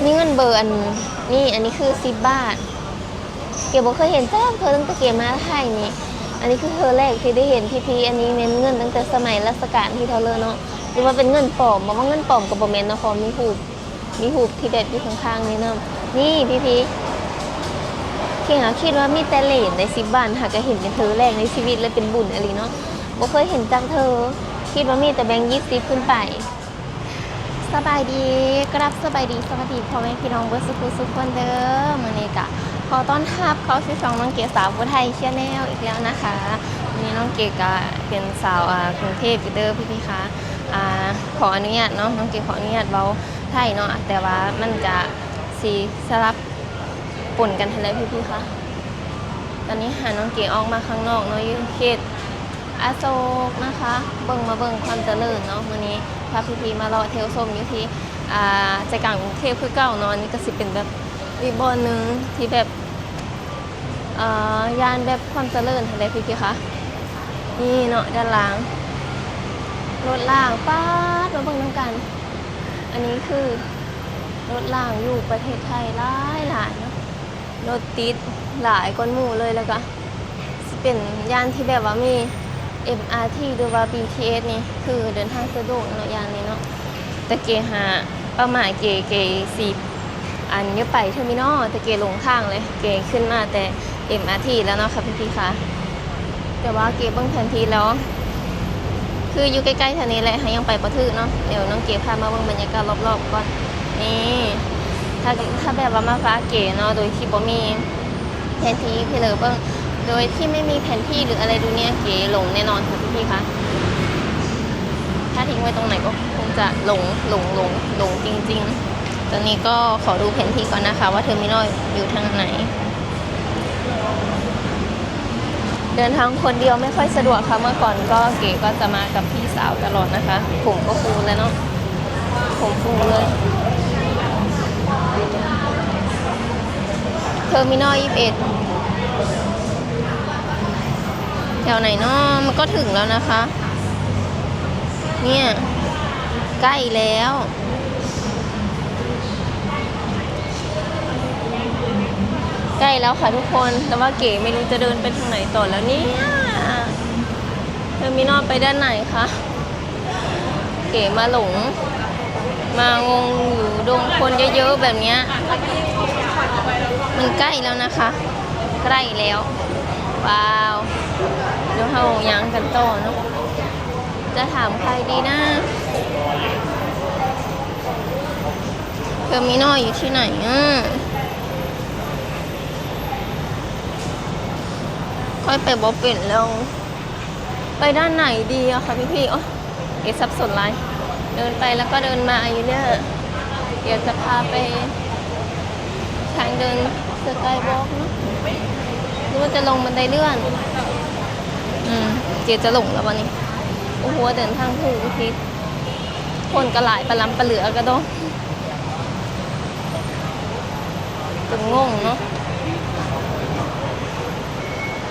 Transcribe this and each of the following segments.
ມີເງິນເບີອັນນີ້ ອັນນີ້ຄືສິບບາດ. ເກບໍ່ເຄີຍເຫັນຈັກເທື່ອຕັ້ງແຕ່ເກມາໄທນີ້. ອັນນີ້ຄືເທື່ອແລກທີ່ໄດ້ເຫັນພີພີ. ອັນນີ້ແມ່ນເງິນຕັ້ງແຕ່ສະໄໝລາຊະການທີ່ເທົ່າເລີເນາະ ຫຼືວ່າເປັນເງິນປອມ. ບອກວ່າເງິນປອມກໍບໍ່ແມ່ນເນາະ ເພາະມີຮູບ ມີຮູບທີ່ແບບຢູ່ຂ້າງໆນີ້ນຳ. ນີ້ພີພີ ທີ່ຫາຄິດວ່າມີແຕ່ເຫຼນໃນສິບບາດ ຫາກະເຫັນເປັນເທື່ອແລກໃນຊີວິດ ແລະ ເປັນບຸນອີ່ຫຼີເນາະ. ບໍ່ເຄີຍເຫັນຈັກເທື່ອ ຄິດວ່າມີແຕ່ແບງຊາວຂຶ້ນໄປ. ສະບາຍດີ ກະລາບສະບາຍດີ ສະຫວັດດີພໍ່ແມ່ພີ່ນ້ອງເບິດສຸຂູສຸຄົນເດີ. ມື້ນີ້ກະຂໍຕ້ອນຮັບເຂົ້າສູ່ຊ່ອງນ້ອງເກດສາວຜູ້ໄທ Channel ອີກແລ້ວນະຄະ. ມື້ນີ້ນ້ອງເກດກະເປັນສາວ ອາ ກຸງເທບຢູ່ເດີພີ່ໆຄະ. ອາ ຂໍອະນຸຍາດເນາະ ນ້ອງເກດຂໍອະນຸຍາດເວົ້າໄທເນາະ ແຕ່ວ່າມັນຈະຊິສະຫຼັບ ປົນກັນຫັ້ນແຫຼະພີ່ໆຄະ. ຕອນນີ້ຫານ້ອງເກດອອກມາຂ້າງນອກເນາະ ຢູ່ເຂດອະໂສກນະຄະ. ເບິ່ງ ມາເບິ່ງຄວາມຈະເລີນເນາະ. ມື້ນີ້ພາພີ່ໆມາເລາະທ່ຽວຊົມຢູ່ທີ່ ອາ ໃຈກາງກຸງເທບຄືເກົ່າເນາະ. ອັນນີ້ກະຊິເປັນແບບອີກບ່ອນໜຶ່ງທີ່ແບບ ເອີ ຢ້ານແບບຄວາມຈະເລີນຫັ້ນແຫຼະພີ່ໆຄະ. ນີ້ເນາະ ດ້ານລ່າງ ລົດລາງ ປາດ ມາເບິ່ງນຳກັນ. ອັນນີ້ຄືລົດລາງຢູ່ປະເທດໄທຫຼາຍໆເນາະ. ລົດຕິດຫຼາຍກວ່າໝູ່ເລີຍ ແລ້ວກະຊິເປັນຍ່ານທີ່ແບບວ່າມີ ເອັມອາທີ ຫຼືວ່າ ບີທີເອສ ນີ້ ຄືເດີນທາງສະດວກເນາະ ຍ່ານນີ້ເນາະ. ແຕ່ເກຫາ ເປົ້າໝາຍເກ ເກຊິ ອັນ ຢາກໄປເທີມິນອລ ແຕ່ເກຫຼົງທາງເລີຍ. ເກຂຶ້ນມາແຕ່ເອັມອາທີແລ້ວເນາະຄະພີ່ໆຄະ. ແຕ່ວ່າເກເບິ່ງແຜນທີ່ແລ້ວ ຄືຢູ່ໃກ້ໆແຖວນີ້ແຫຼະ ຫາຍັງໄປບໍ່ຖືກເນາະ. ດຽວນ້ອງເກພາມາເບິ່ງບັນຍາກາດລອບໆກ່ອນ. ນີ້ ຖ້າ ຖ້າແບບວ່າມາພາເກເນາະ ໂດຍທີ່ບໍ່ມີ ແຜນທີ່ ເພເລີເບິ່ງ ໂດຍທີ່ໄມ່ມີແຜນທີ່ ຫຼື ອະໄລດູເນຍ ເກຫຼົງແນ່ນອນ ພີ່ໆຄະ. ຖ້າຖິ້ມໄວ້ຕົງໃດກໍຄົງຈະຫຼົງ ຫຼົງ ຫຼົງ ຫຼົງຈິງໆ. ຕອນນີ້ກໍຂໍດູແຜນທີ່ກ່ອນນະຄະ ວ່າເທີມິນອລຢູ່ທາງໃດ. ເດີນທາງຄົນດຽວໄມ່ຄ່ອຍສະດວກຄ່ະ. ເມື່ອກ່ອນກໍເກກໍຈະມາກັບພີ່ສາວຕະຫຼອດນະຄະ. ຜົມກໍຟູແລ້ວເນາະ ຜົມຟູເລີຍ. ເທີມິນອລຊາວເອັດ ແຖວໃນເນາະ? ມັນກໍເຖິງແລ້ວນະຄະ ເນ່ຍ ໃກ້ແລ້ວ ໃກ້ແລ້ວຄ່ະທຸກຄົນ. ແຕ່ວ່າເກໄມ່ຮູ້ຈະເດີນໄປທາງໃດຕໍ່ແລ້ວເນ່ຍ. ເທີມິນອລໄປດ້ານໃນຄະ? ເກມາຫຼົງ ມາງົງຢູ່ດົງຄົນເຍີະໆແບບເນີ້ຍ. ມັນໃກ້ແລ້ວນະຄະ ໃກ້ແລ້ວ. ວ້າວ ດຽວເຮົາຍ່າງກັນຕໍ່ເນາະ. ຈະຖາມໃຜດີນະ? ເທີມິນອລຢູ່ທີ່ໃນອະ? ຂ້ອຍໄປບໍ່ເປັນແລ້ວ. ໄປດ້ານໃນດີອະຄະພີ່ໆ? ໂອ ເກສັບສົນຫຼາຍ ເດີນໄປແລ້ວກໍເດີນມາຢູ່ເນີ. ດຽວຈະພາໄປທາງເດີນສະກາຍວອກເນາະ ຫຼືວ່າຈະລົງບັນໄດເລື່ອນ? ອືມ ດຽວຈະຫຼົງແລ້ວບັດນີ້. ໂອ້ໂຫ ເດີນທາງຖືກຜິດ ຄົນກໍຫຼາຍປະລຳປະເຫຼືອກະດອງ. ຈົນງົງເນາະ.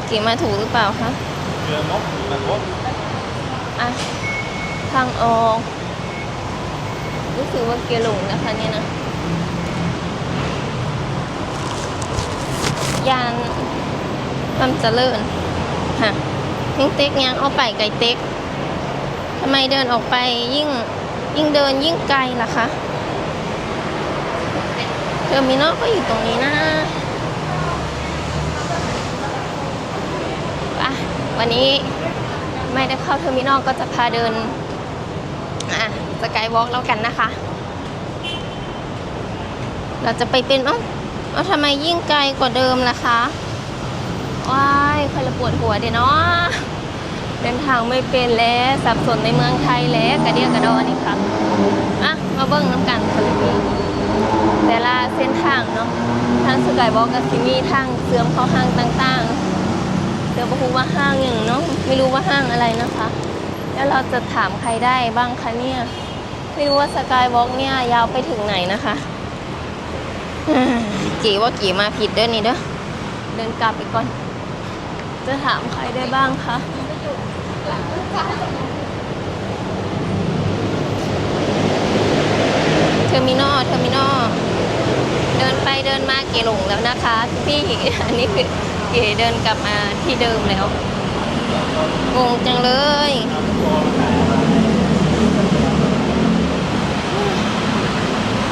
ເກມາຖືກຫຼືເປົ່າຄະ? ອະ ທາງອອກ. ຮູ້ສຶກວ່າເກຫຼົງແລ້ວຄະນີ້ນະ. ຢ້ານຄວາມຈະເລີນ. ຫະ ຍິ່ງເຕັກຍ່າງອອກໄປໄກເຕັກ. ທຳໄມເດີນອອກໄປຍິ່ງ ຍິ່ງເດີນຍິ່ງໄກລະຄະ? ເທີມິນອລກໍຢູ່ຕົງນີ້ນະ. ອະ ວັນນີ້ໄມ່ໄດ້ເຂົ້າເທີມິນອລ ກໍຈະພາເດີນ ອະ ສະກາຍວອກແລ້ວກັນນະຄະ. ເຮົາຈະໄປເປັນ ເອົ້າ ເອົ້າ ທຳໄມຍິ່ງໄກກວ່າເດີມລະຄະ? ວ້າຍ ຂ້ອຍລະປວດຫົວເດເນາະ ເດີນທາງໄມ່ເປັນແລະ ສັບສົນໃນເມືອງໄທແລະ ກະເດຍກະດໍນີ້ຄະ. ອະ ມາເບິ່ງນຳກັນ ແຕ່ລະເສັ້ນທາງເນາະ. ທາງສະກາຍວອກກະຊິມີທາງເຊື່ອມເຂົ້າຫ້າງຕ່າງໆ ແຕ່ບໍ່ຮູ້ວ່າຫ້າງຫຍັງເນາະ ໄມ່ຮູ້ວ່າຫ້າງອະໄລນະຄະ. ແລ້ວເຮົາຈະຖາມໃຜໄດ້ບ້າງຄະເນຍ? ໄມ່ຮູ້ວ່າສະກາຍວອກເນຍຍາວໄປເຖິງໃນນະຄະ. ເກວ່າເກມາຜິດເດີນີ້ເດີ ເດີນກັບໄປກ່ອນ. ຈະຖາມໃຜໄດ້ບ້າງຄະ? ເທີມິນອລ ເທີມິນອລ. นะคะพี่ๆ อันนี้คือเก๋เดินกลับมาที่เดิมแล้ว งงจังเลย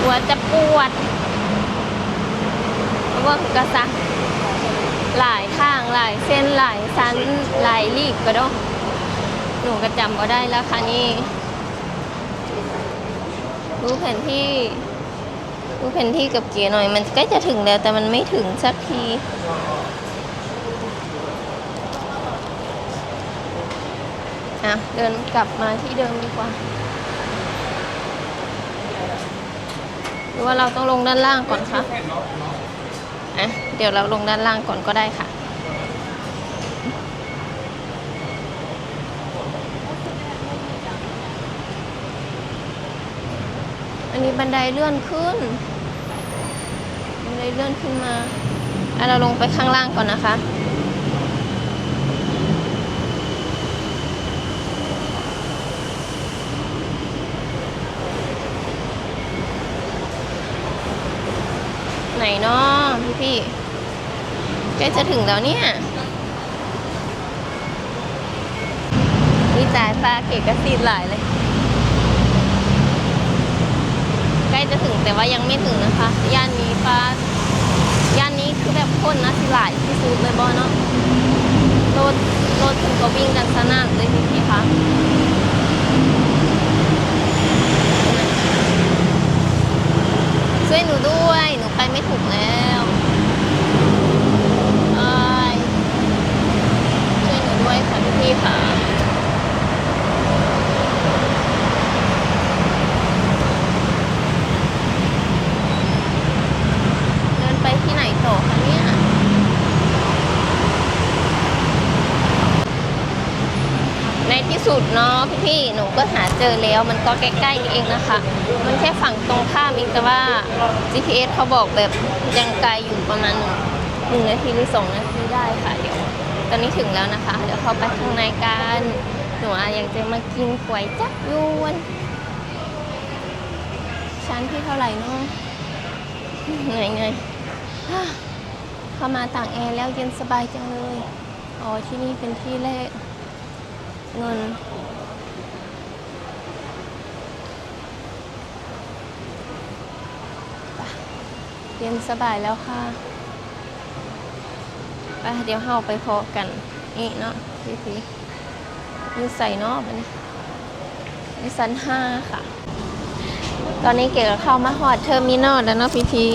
หัวจะปวด เบิ่งกะซะ หลายทาง หลายเส้น หลายชั้น หลายลีกกะดอก หนูกะจำบ่ได้แล้วค่ะนี่ ดูแผนที่ ดูแผนที่กับเก๋หน่อย มันใกล้จะถึงแล้ว แต่มันไม่ถึงสักที อ่ะ เดินกลับมาที่เดิมดีกว่า หรือว่าเราต้องลงด้านล่างก่อนคะ อ่ะ เดี๋ยวเราลงด้านล่างก่อนก็ได้ค่ะ อันนี้บันไดเลื่อนขึ้น บันไดเลื่อนขึ้นมา อ่ะ เราลงไปข้างล่างก่อนนะคะ ไหนน้อพี่ๆ ใกล้จะถึงแล้วเนี่ย นี่ตาย ฟ้าเก๋กะซีดหลายเลย ใกล้จะถึงแต่ว่ายังไม่ถึงนะคะ ย่านนี้ฟ้า ย่านนี้คือแบบคนน่าสิหลายที่สุดเลยบ่เนาะ รถ รถเพิ่นก็วิ่งกันสนั่นเลยพี่ๆ คะ ช่วยหนูด้วย หนูไปไม่ถูกแล้ว โอ๊ย ช่วยหนูด้วยค่ะพี่ๆ คะ เดินไปที่ไหนต่อคะเนี่ย ในที่สุดเนาะพี่ๆ หนูก็หาเจอแล้ว มันก็ใกล้ๆ เองนะคะ มันแค่ฝั่งตรงข้ามเอง แต่ว่า จีพีเอส เขาบอกแบบยังไกลอยู่ประมาณหนึ่ง หนึ่งนาทีหรือสองนาทีได้ค่ะ เดี๋ยว ตอนนี้ถึงแล้วนะคะ เดี๋ยวเข้าไปข้างในกัน หนูอะอยากจะมากินก๋วยจั๊บยวน ชั้นที่เท่าไหร่เนาะ เหนื่อยๆ เข้ามาตากแอร์แล้วเย็นสบายจังเลย อ๋อ ที่นี่เป็นที่แลกเงิน เย็นสบายแล้วค่ะ ไป เดี๋ยวเฮาไปพ้อกันอีกเนาะ พี่พี อยู่ไสเนาะบัดนี้ อยู่ชั้นห้าค่ะ ตอนนี้เก๋ก็เข้ามาฮอดเทอร์มินอลแล้วเนาะพี่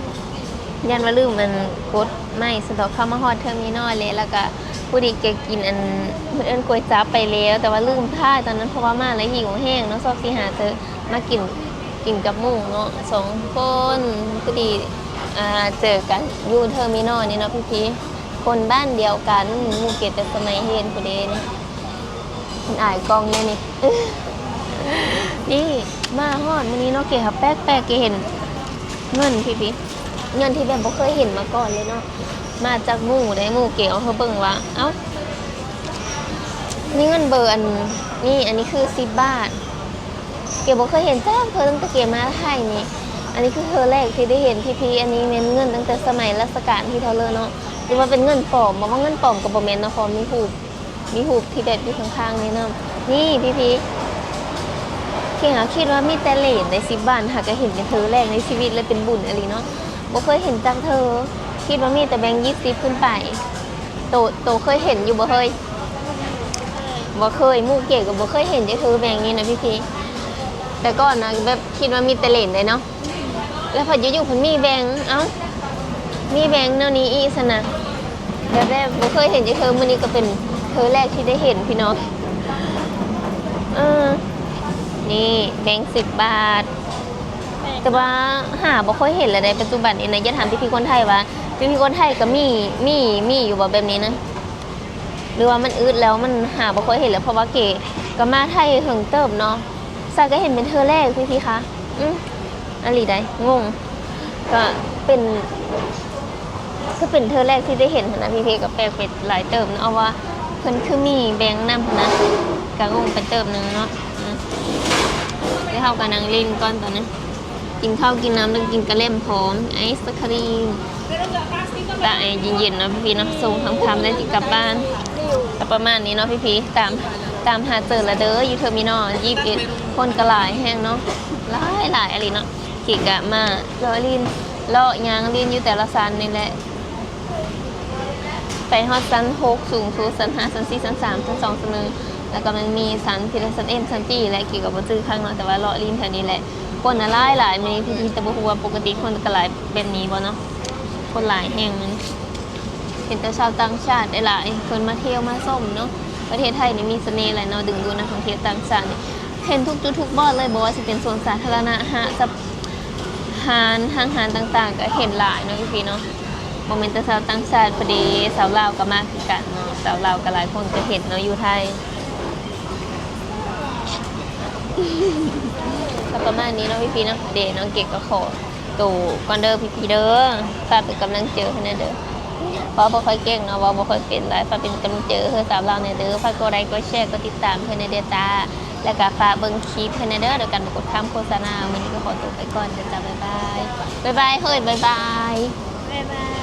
ๆ ย้านว่าลืมอันกดไมค์ สะดอก เข้ามาฮอดเทอร์มินอลแล้ว แล้วก็พอดีเก๋กินอัน เพิ่นเอิ้นก๋วยจั๊บไปแล้ว แต่ว่าลืมถ่ายตอนนั้น เพราะว่ามาแล้วหิวแฮงเนาะ ซอกสิหาเจอ มากิน กินกับหมู่เนาะ สองคน พอดี อ่า เจอกันอยู่เทอร์มินอลนี่เนาะพี่ๆ คนบ้านเดียวกัน หมู่เก๋แต่สมัยเรียนพู้นเด้นี่ เพิ่นอายกล้องแน่นี่ นี่ มาฮอดมื้อนี้เนาะ เก๋หาแปลกๆ เก๋เห็นเงินพี่ๆ เงินที่แบบบ่เคยเห็นมาก่อนเลยเนาะ มาจากหมู่เด้ หมู่เก๋เอาให้เบิ่งว่า เอ้า มีเงินเบอร์อันนี้ อันนี้คือสิบบาท เก๋บ่เคยเห็นจักเทื่อตั้งแต่เก๋มาไทยนี่ อันนี้คือเทื่อแรกที่ได้เห็นพี่ๆ อันนี้แม่นเงินตั้งแต่สมัยรัชกาลที่เท่าใดเนาะ หรือว่าเป็นเงินปลอมบ่ ว่าเงินปลอมก็บ่แม่นเนาะ เพราะมีรูป มีรูปที่แบบอยู่ข้างๆ นี่นำ นี่พี่ๆ เก๋หาคิดว่ามีแต่เหรียญได้สิบบาท หากะเห็นเป็นเทื่อแรกในชีวิตเลย เป็นบุญอีหลีเนาะ บ่เคยเห็นจักเทื่อ คิดว่ามีแต่แบงค์ยี่สิบขึ้นไป โต โตเคยเห็นอยู่บ่เฮ้ย บ่เคย หมู่เก๋ก็บ่เคยเห็นจักเทื่อแบงค์นี้นะพี่ๆ แต่ก่อนนะแบบคิดว่ามีแต่เหรียญเด้เนาะ แล้วพัดอยู่ๆ พัดมีแบงค์ เอ้า มีแบงค์แนวนี้อีกซั้นนะ แบบ แบบบ่เคยเห็นจักเทื่อ มื้อนี้ก็เป็นเทื่อแรกที่ได้เห็นพี่น้อง เออ นี่แบงค์สิบบาท แต่ว่าหาบ่ค่อยเห็นแล้วเด้ ปัจจุบันนี้นะ อย่าถามพี่ๆ คนไทยว่า พี่ๆ คนไทยก็มี มี มีอยู่บ่แบบนี้นะ หรือว่ามันอืดแล้ว มันหาบ่ค่อยเห็นแล้ว เพราะว่าเก๋ก็มาไทยเหิงเติบเนาะ ซะก็เห็นเป็นเทื่อแรกพี่ๆ คะ อืม อีหลีใด๋ งง ก็เป็น คือเป็นเทื่อแรกที่ได้เห็นหั้นนะพี่ๆ ก็แปลกไปหลายเติบเนาะ ว่าเพิ่นคือมีแบงค์นำหั้นนะ ก็งงไปเติบหนึ่งเนาะ อืม เดี๋ยวเฮาก็นั่งเล่นก่อนตอนนี้ ກິນເຂົ້າກິນນ້ຳ ແລ້ວກິນກະແລັມພ້ອມ ໄອສະຄຣີມ ຕາກແອເຢັນໆເນາະພີ່ໆເນາະ. ສົ່ງຄ່ຳໆ ແລ້ວຊິກັບບ້ານ ກໍປະມານນີ້ເນາະພີ່ໆ. ຕາມ ຕາມຫາເຈີລະເດີ ຢູ່ເທີມິນອລ ຊາວເອັດ ຄົນກໍຫຼາຍແຮງເນາະ ຫຼາຍໆອີ່ຫຼີເນາະ. ເກກະມາເລາະຫຼິ້ນ ເລາະຍ່າງຫຼິ້ນຢູ່ແຕ່ລະຊັ້ນນີ້ແຫຼະ. ໄປຮອດຊັ້ນຫົກ ສູງສຸດ ຊັ້ນຫ້າ ຊັ້ນສີ່ ຊັ້ນສາມ ຊັ້ນສອງ ຊັ້ນໜຶ່ງ ແລ້ວກໍມັນມີຊັ້ນ ພີລະຊັ້ນເອັມ ຊັ້ນປີ ແລະ ເກກະບໍ່ຈື່ຄັກເນາະ ແຕ່ວ່າເລາະຫຼິ້ນແຖວນີ້ແຫຼະ. ຄົນນະຫຼາຍໆ ມື້ນີ້ພີ່ໆ ແຕ່ບໍ່ຮູ້ວ່າປົກກະຕິຄົນກໍຫຼາຍແບບນີ້ບໍ່ເນາະ. ຄົນຫຼາຍແຮງມື້ນີ້ ເຫັນແຕ່ຊາວຕ່າງຊາດຫຼາຍໆ ເພິ່ນມາທ່ຽວມາຊົມເນາະ. ປະເທດໄທນີ້ມີສະເໜ່ຫຼາຍເນາະ ດຶງດູດນັກທ່ອງທ່ຽວຕ່າງຊາດນີ້ ເຫັນທຸກຈຸດທຸກບ່ອນເລີຍ. ບໍ່ວ່າຊິເປັນສວນສາທາລະນະ ຫ້າງ ສະ ຮ້ານ ຫ້າງຮ້ານຕ່າງໆ ກໍເຫັນຫຼາຍເນາະພີ່ໆເນາະ. ບໍ່ແມ່ນແຕ່ຊາວຕ່າງຊາດ ພໍດີຊາວລາວກໍມາຄືກັນເນາະ. ຊາວລາວກໍຫຼາຍຄົນກໍເຫັນເນາະຢູ່ໄທ. ກໍປະມານນີ້ເນາະພີ່ໆເນາະ. ເດ ນ້ອງເກກກໍຂໍໂຕກ່ອນເດີພີ່ໆເດີ. ຝາກເປັນກຳລັງໃຈໃຫ້ແດ່ເດີ. ເວົ້າບໍ່ຄ່ອຍເກັ່ງເນາະ ເວົ້າບໍ່ຄ່ອຍເປັນຫຼາຍ. ຝາກເປັນກຳລັງໃຈໃຫ້ສາວລາວແດ່ເດີ. ຝາກກົດໄລ ກົດແຊ ກົດຕິດຕາມໃຫ້ແດ່ເດີຈ້າ. ແລ້ວກໍຝາກເບິ່ງຄລິບໃຫ້ແດ່ເດີ ໂດຍການບໍ່ກົດຂ້າມໂຄສະນາ. ມື້ນີ້ກໍຂໍໂຕໄປກ່ອນເດີຈ້າ. ບາຍບາຍ. ບາຍບາຍ ເຮີຍ ບາຍບາຍ. ບາຍບາຍ.